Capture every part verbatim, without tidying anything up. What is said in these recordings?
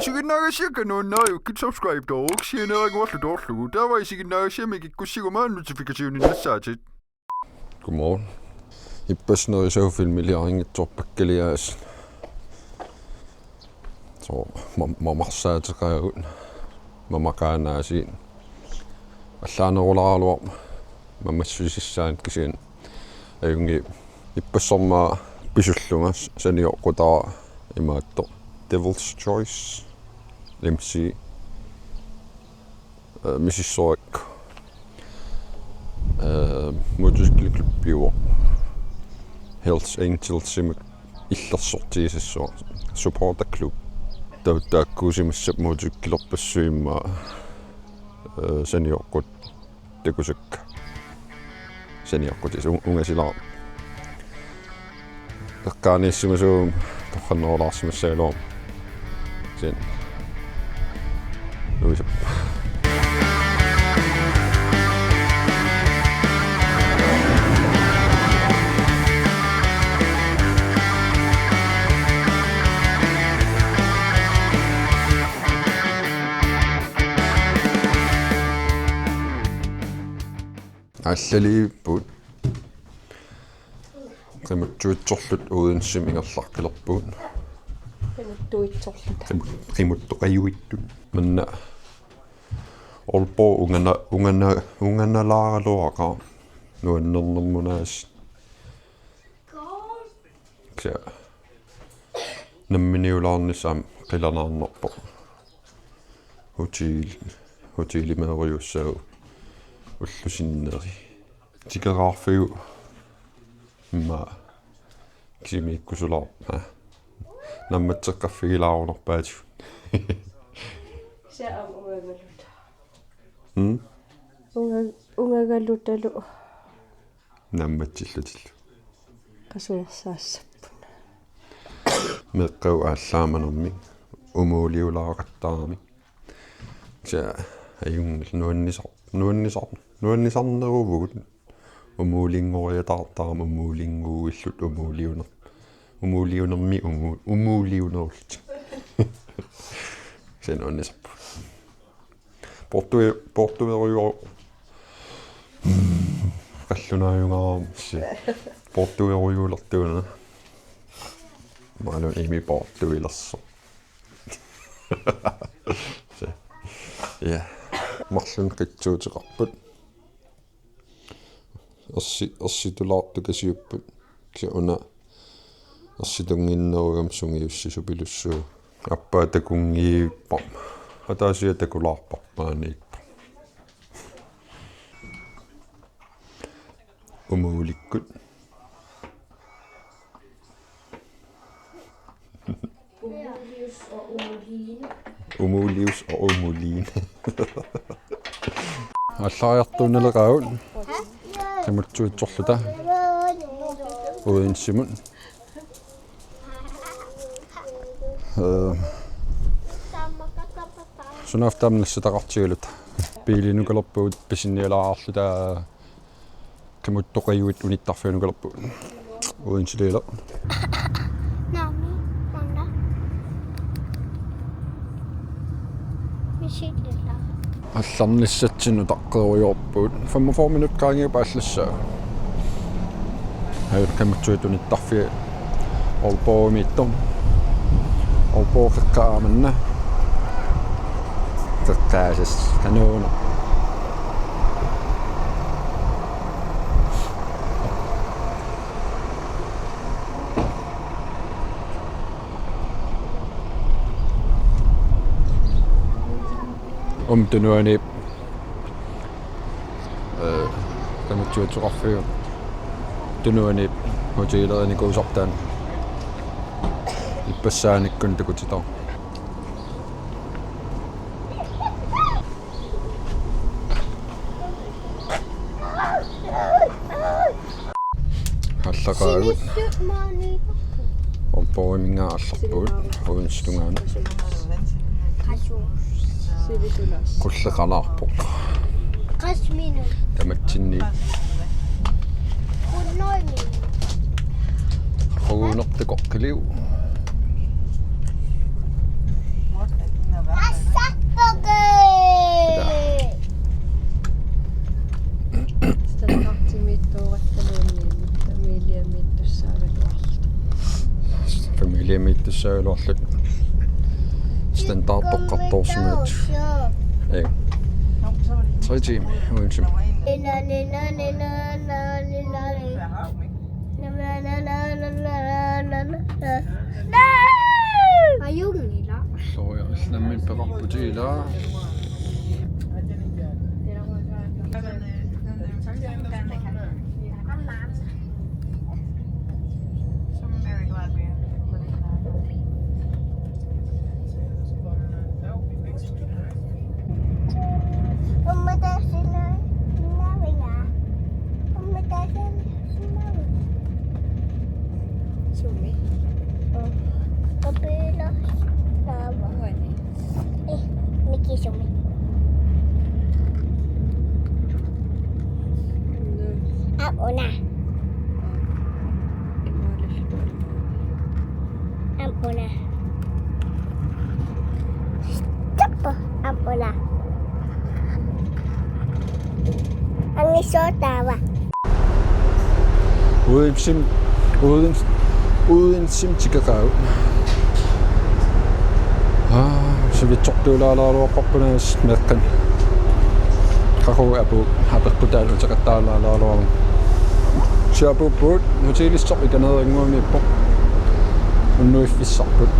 Isiginnaagassiakka nuannariukkit subscribe-tooruk sianeeraguarlu toorlugu. Taava isiginnaagassiami kikkussiguma notification-innassaatit. Godmorgen. Ippassaq nerisagut filmiliarinngitsoorpakkaliaasiit. So, ma-, mamarsaateqaagut. Mamaqaanaasiit. Allaanerulaaraluarpoq. Mamassusissaanut kisianni. Ajunngilaq ippassarmaa pisullunga sanioqqutara imaattoq. Devil's Choice. M C. Øh, misissorakku. Øh, motorcykelklubbiuvoq. Hells Angelsimut illersortigisassuaq. Supporterklub. Taava taakkuusimassappat motorcykelerpassuit immaqa, øh, sanioqqut takusakka. Sanioqqutit u-, ungasilaarput. Eqqaaniissimasuuguma torrannerulaarsimassagaluaruma. Kisianni. Nuisap. Aallaliipput. Qimuttuitsorluta Odensemi ingerlaqqilerpugut. Qimuttuitsorluta. Qimu-, qimuttoqajuittut. Manna Aalborg ungana-, ungana-, unganalaaraluaqaaq nuannernermut aasiit. Kisianni namminiulaarnissaq aamma qilanaarnarpoq. Hotel, hotelimik meerujussaagut ullut sinneri. Tikeraarfiuvoq immaqa kisimiikkusulaarpoq. Nammatseqqaffigilaarunarpaatigut. Kisianni aamma ungagaluta. Mm? Unga-, ungagalutalu. Nammatsillutillu. Qasuersaassapput. Meeqqagut aallaamanermik umuuliulaaqattaramik. Kisianni ajunngilaq nuannisar-, nuannisar-, nuannisarneruvugut. Umuulinngoriataartarami umuulinnguuilluta umuuliuner-, umuuliunermi umu-, umuuliunerullutik. Kisianni nuannisarput. Poortui-, poortueruju-, qallunaajungaarami si-, poortuerujuulertuuna. Maalun imi poortuilersoq. Si-, ja. Marlunnik qitsuuteqarput. Ersi-, ersitulaartukasiupput. Kisianni una ersitunnginnerugami sungiussisupilussuuvoq. Aappaa takunngivippara. Ataasiarluni takulaarpara maaniippoq. Umuulikkut. Umulius og Umuline. Umulius og Umuline. Allariartuunnaleqaagut. Qimuttuitsorluta. Odensemut. Øh. Sunaaffa taama nassataqartigaluta. Biilinukalerpugut pisinialaarluta. Qimuttoqajuit unittarfiunukalerpugut. Uden til det. Naamik, manna. Misililaaq. Allarnissatsinnut utaqqerujoorpugut. Femogfyrre minutsit qaangiuppata allassaa. Hej, qimuttuit unittarfiit Aalborgimiittoq. Aalborg qeqqaa manna. Qeqqaasas kanuuna. Aamma tunuaniippoq. Øh, qimuttuitsoqarfiup tunuaniippoq hotelerinikuusartaa. Ippassaanikkut takutitaq. Aallaqaagut. Sinissut maani. Aalborgiminngaanniit aallarpugut. Odensetungaanut. Qasuu. Qulleqalaarpoq. Qasminut. Tamatsinni. Qunnoimi. Qugunertaqoqqiliu. Imittussaagaluarluta standardoqqartoorsimagatsigit. Ee. Tre timer uden timer. Ajunngilaq. Ulloriaq nammineq peqarputit, ilaa. So I'm very glad we ended up living that way. Sumi. Uani. Eh, Miki sumi. Auna. Ampuna. Stop. Ampuna. Angisootaava. Odense, Odense, Odense tikeqaaq. Aa, sivitsortuulaalaaraluarparput meeqqat. Qaqugu apu, apeqqutaalluni uteqattaalaalaaraluarput. Siapuupput, hotelissaq Ikaneerinnguamiippoq. Unnuiffissarput.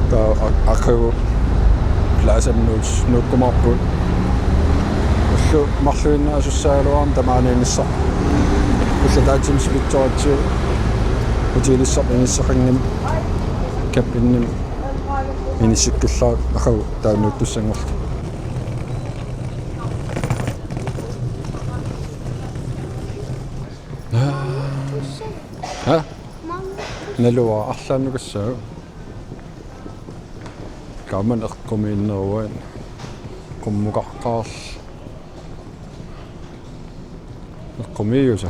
Taava a-, aqagu Plaza Nuuk nuukkumaarput. Ullut marluinnaasussaagaluarami tamaaniinnissaq. Ulloq ataatsimut sivitsoratsigu hotelissaq inissaqanngimmat, cabinimi inissikkilluarlugu aqagu taava nuuttussanngorlugu. Ha? Naluara arlaannukassaagut. Kaamman eqqumiinneruat. Qummukaqqaarl-, eqqumiiusa.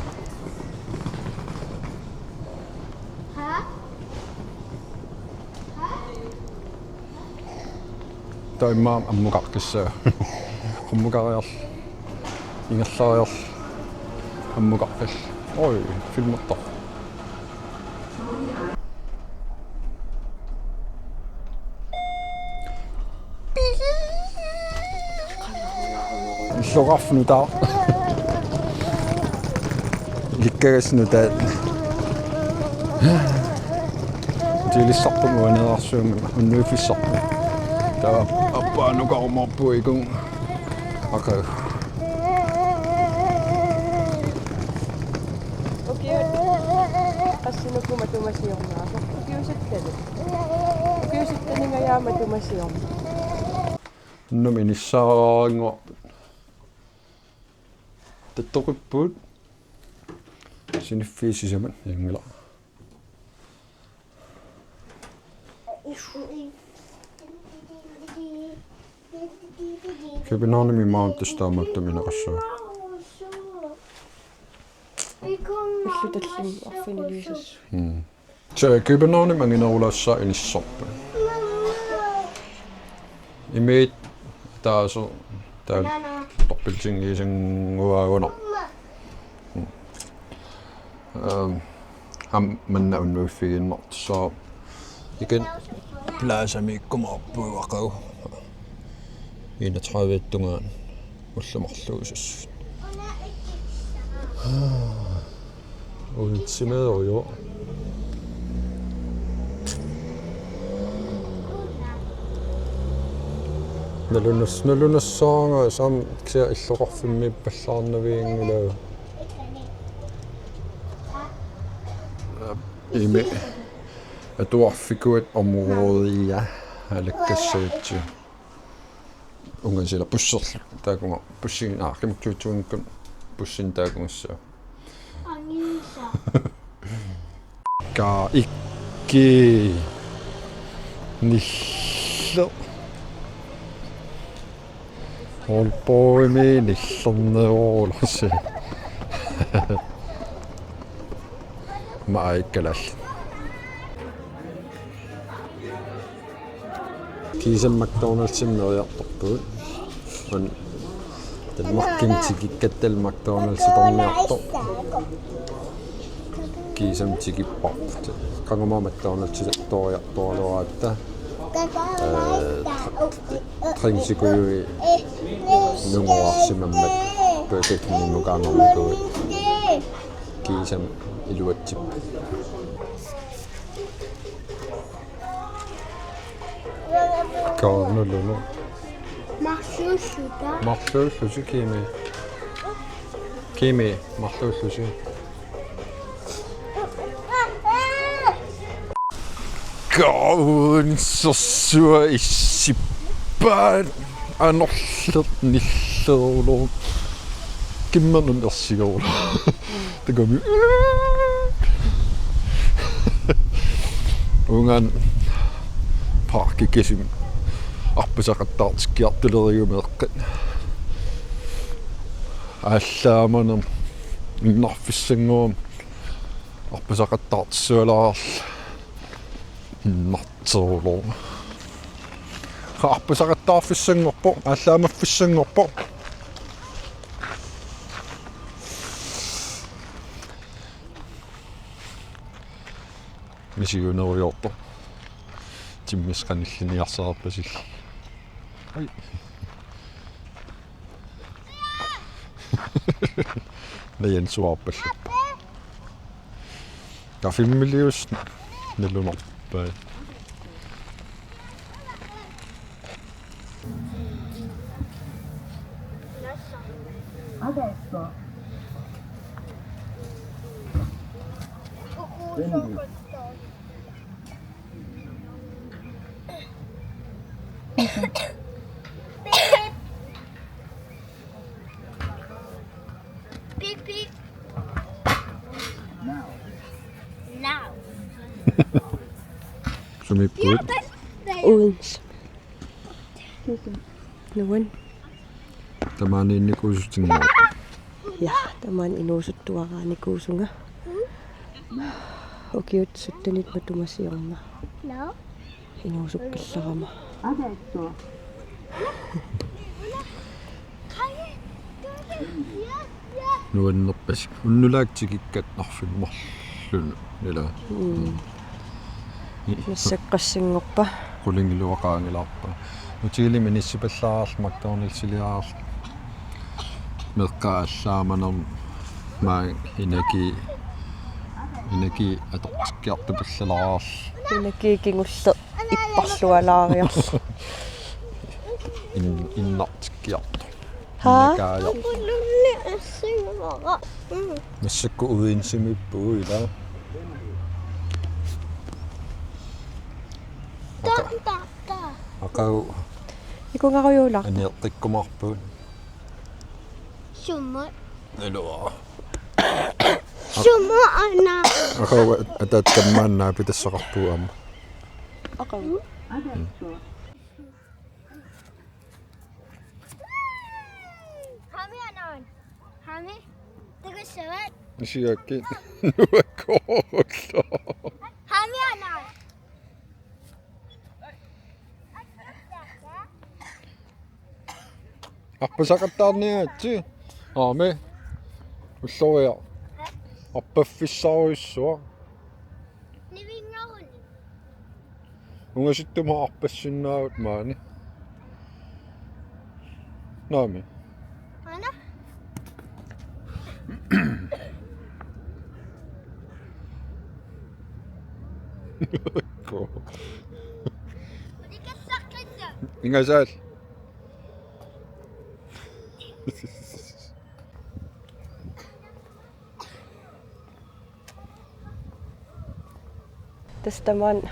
Taava immaqa ammukaqqissaagut. Qummukariarl-, ingerlariarl-, ammukaqqil-. Oj, filmertoq. Illoqarfik nutaaq. Ilikkagassat nutaat. Hotelissarput uaneerarsuummata unnuiffissarput. Taava appaanukarumaarpugut ikunnga. Aqagu. Ukiut. Qassinuku matuma siornaasoq. Ukiut sittani. Ukiut sittaningajaat matuma siornaasoq. Unnuk inissaaraannguarput. Tattoqipput. Siniffiit sisamat, ajunngilaq. Københavnimi maanna tassa taamaattumik ineqassaagut. Ullut tallimat arfiniliussasut. Mm. Tassa Københavnimi anginerulaassaaq inissorput. Imiit taasu taava dobbeltsengisinnguagunarpoq. Ehm, aamma manna unnuiffigiinnartussaq. Ikan Plazamiikkumaarpugut aqagu. Enogtredive tungaanut ullut marluusut. Ultimeerujoq. Nalunars-, nalunarsaanga saam ksia illoqarfimmiippallaarnavianngilaa. Imi atuarfikuat områdia alakkassagatsigu. Ungasila busserlu taakunga bussin, aa, qimiktuutsuunnikkut bussin taakungassaa. Angisa. Ka ikki nillu. Aalborgimi nillernerulersi. Maa ikkalal. Kiisa McDonald'simik neriartorpugut. Uani Danmarkimi tikikkatta McDonald'sitorniartoq. Kiisami tikipparput. Qangumaamattoornatsi tooriartoraluaratta. Ee, trinsikujui nunguarsimammat pøketnimukaannermikuit. Kiisami iluatsipput. Kaarnulunu. Marluulluta. Marluullusi Kimi. Kimi, marluullusi. Kaunsersua issippaat anorlernilerulor. Kimmernun ersiorulor. Takumi. Uunga parkikisimi arpasaqattaartikkiartuleriumeeqqat. Aallaamanera innarfissanngorama arpasaqattaartissualaarlunga innarterulor. Arpasaqattaarfissanngorpoq, aallaamaffissanngorpoq. Misiunerujoorpoq. Timmisqanilliniarsaarpasil. Ai. Najansuarpallappa. Kaffimilius nalunarpai. Adesso. Beep, beep. Now. Sumiipput? Uden's. Nuan. Tamaaniinnikuusutinngorpit? Ja, tamaani inuusuttuaraanikuusunga. Ukiut syttenit matuma siorna. No. Inuusukkillarama. Nuannerpasik. Unnulaak tikikkat arfineq-marlunut. Ila. Mm. Massakkut qassinngorpa? Qulingiluat qaangilaarpaa. Nutiilimi inissipallaarlugu McDonaldsiliarlugu. Meeqqat aallaamanera maani energi, energi atortikkiartupallalaarlugu. Energi kingulleq ipparlualaariarlugu. In-, innartikkiartoq. Haa? Innakaajartoq. Massakkut Udensemiippugut ila. Aka-, aqagu. Ikungarujuular. Aneeqqikkumaarpugut. Sumut. Iluara. Sumut aana. Aqagu ataatama naapitassaqarpugut aamma. Aqagu. Hami aana. Hami. Takussavat. Isigakkit. Nuakkoorullu. Hami aana. Arpasaqattaarniaritsi. Aamma. Ulloriaq. Arpaffissarujussuaq. Nivinngoruni. Ungasittumi arpassinnaavutit maani. Naamik. Aana. Ko. Ingasaat. Tassa tamaani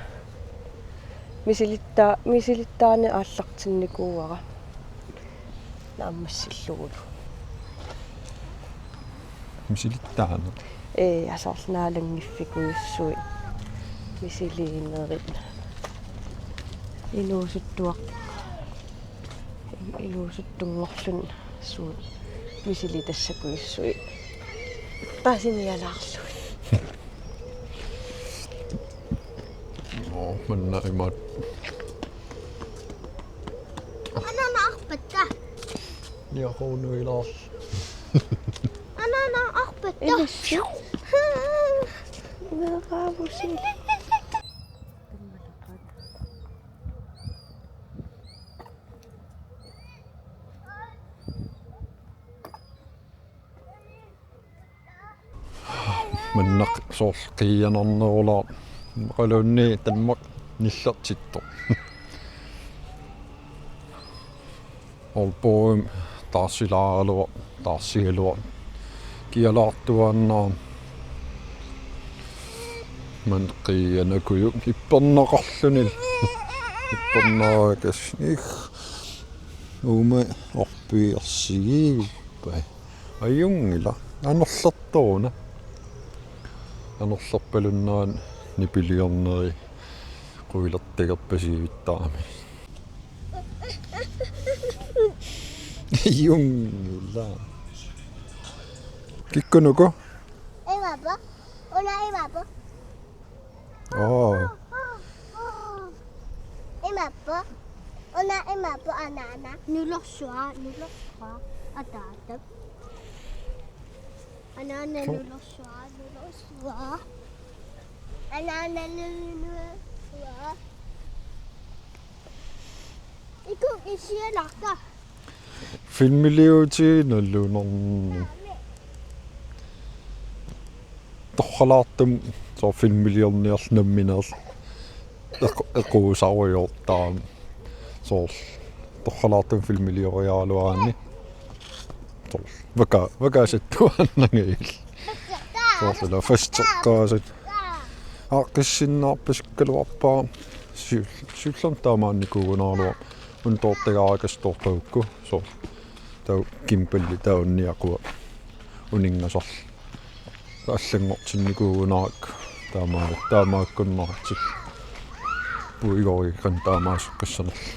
misilitta-, misilittaaneq aallartinnikuuara. Naammassillugulu. Misilittaaneq? Ee, asoorlu naalanngiffikujussui. Misiliinerit. Inuusuttuaq. Inuusuttunngorluni suut misilitassakujussui. Paasinialaarlugit. Nå, manna imaattoq. Anaana arpatta. Niaqorunuilaarlu. Anaana arpatta. Ilissi. Manna soorlu qiianarnerulaarpoq. Imaluunniit Danmark nillertittoq. Aalborgimi taarsilaaraluarpoq, taarsigaluarpoq. Kialaartuaannarami. Manna qiianakujuvoq ippernaqarluni. Ippernaqassani. Uuma orpiarsigippai. Ajunngilaq. Anorlertoruna. Anorlerpalunnerani nipiliorneri quilertagarpasivittaarami. Ajunngilaq. Kikkunuku? Imaappoq. Una imaappoq. Oo. Imaappoq. Una imaappoq anaana. Nulorsuaq, nulorsuaq. Ataatap. Anaana nulorsuaq, nulorsuaq. Anaana nulorsuaq. Iku isianarta. Filmiliutiginngilagut. Torralaartumik soorlu filmiliorniarlugu nammineerluta eq-, eqquusarujoortarami. Soorlu torralaartumik filmilioriaraluaraanni. Soorlu vaka-, vakaasattuaannanngilaq. Soorlu ila fasteqqaasat. Aaqqissinnaarpasikkaluarpara siul-, siullermik taamaannikuugunaraluarpoq. Una toortagaarakasiortarpakka soorlu. Taava gimbali taanna aqua uninngasarlu. Allanngortinnikuugunarpara taama-, taamaakkunnaratsillu. Puigorikan taamaaseqqissanerlu.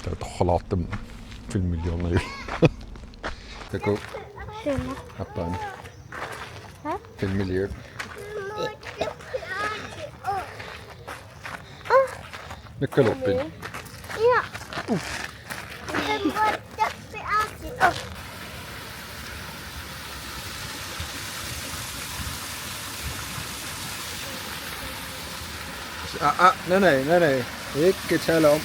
Taava torralaartumik filmiliorniarlugu. Takuuk. Suna. Appaani. Hä? Filmiliorlugu. Nakkaluarpit? Ja. Ah, ah, nej, nej, nej, nej. Ikke tale om.